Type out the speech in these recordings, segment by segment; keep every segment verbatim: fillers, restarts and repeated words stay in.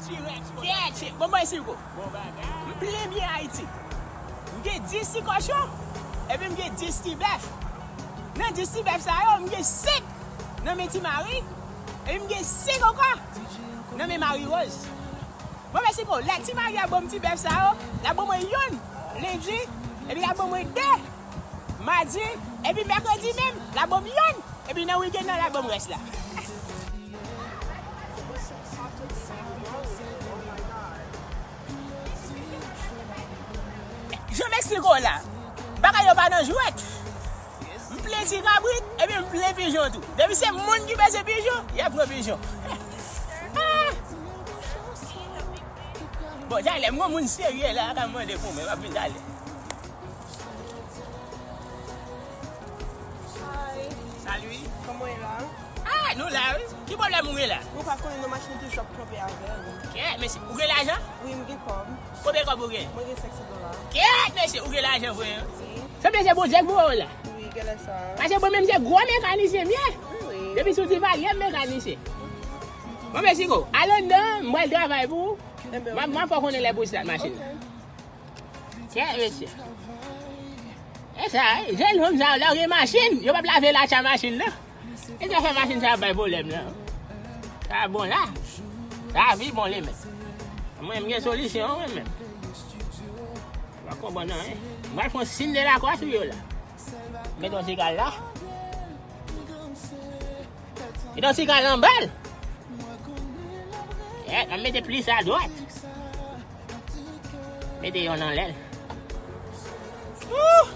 Kèt, bon, mwen Sigo. M plen byen Ayiti. M gen dis ti kòchon, epi m gen dis ti bèf. Nan dis ti bèf sa yo, m gen senk nan men Ti Mari, epi m gen senk ankò nan men Mari Woz. Bon, mèsi, bon, lè Ti Mari ap ban m ti bèf sa yo, l ap ban mwen youn lendi, epi l ap ban mwen de madi, epi mèkredi menm, l ap ban m youn, epi nan wikenn nan, l ap ban m rès la. Jan m eksplike w la, bagay yo pa nan jwèt. M plen ti kabrit, epi m plen pijon tou. Depi se moun ki bezwen pijon, y ap pran pijon. Ah! Bon, talè, m gon moun serye la, k ap mande pou mwen, m ap vin talè. Hi. Salut. Kòman w ye la? Ah, nou la, wi. Ki pwoblèm ou gen la? Ou pa konnen non, machin toujou ap kanpe avè m. Kèt, mesye, ou gen lajan? Wi, m gen kòb. Konbyen kòb ou gen? Mwen gen senk san dola. Kèt, mesye, ou gen lajan vre, wi. Wi. Sanble se Bondye k voye w la. Wi, genlè sa. Paske mwen menm se gwo mekanisyen m ye. Wi. Depi sou Divalye m mekanisyen. Bon, mesye, go. Al anndan, m pral travay pou ou. Enben, m ap, m ap fè w konnen lè pou w stat machin nan. Ok. Kèt, mesye. E sa, e, jèn fanm sa yo, lè yo gen machin, yo p ap lave latch a machin nan. E sa fè machin sa ap bay pwoblèm nan. Sa bon la. Sa vi bon li menm. Mwen, m gen solisyon, mwen menm. M pa konprann anyen. M pral fè yon siy de lakwa sou yo la. Met yon ti kal la. Met yon ti kal anba l. Kèt, m ap mete plis adwat. Mete yonn anlè l. Ooh!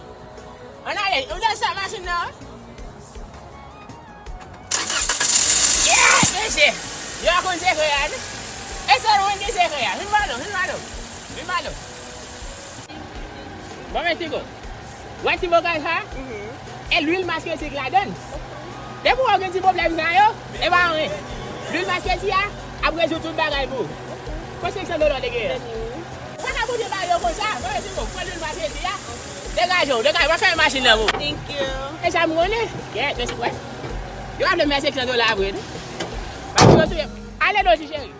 Ann ale, ou tande sa machin nan, wi? Yeah, mesye! Yo a konn sekrè a, wi. E sèl mwen ki sekrè a. Vin ba nou, vin ba nou. Vin ba nou. Bon, men, Tigo. Wè ti bokal sa? Mhm. E lwil masketik ladann. Depi w gen ti pwoblèm sa yo, e pa anyen. Lwil masketik a ap rezoud tout bagay pou ou. Konstriksyon de lòd e geyè. Sa ka bouje ba yo konsa, bon, e ti bò, pran lwil masketik a. Degaje w, degaje w, fè machin nan pou ou. Thank you. E sa m konnen. Kèt, mèsi, wè. Yo ap vle mèsi senk san dola apre, tou. Paske yo touye. Ale non, ti cheri.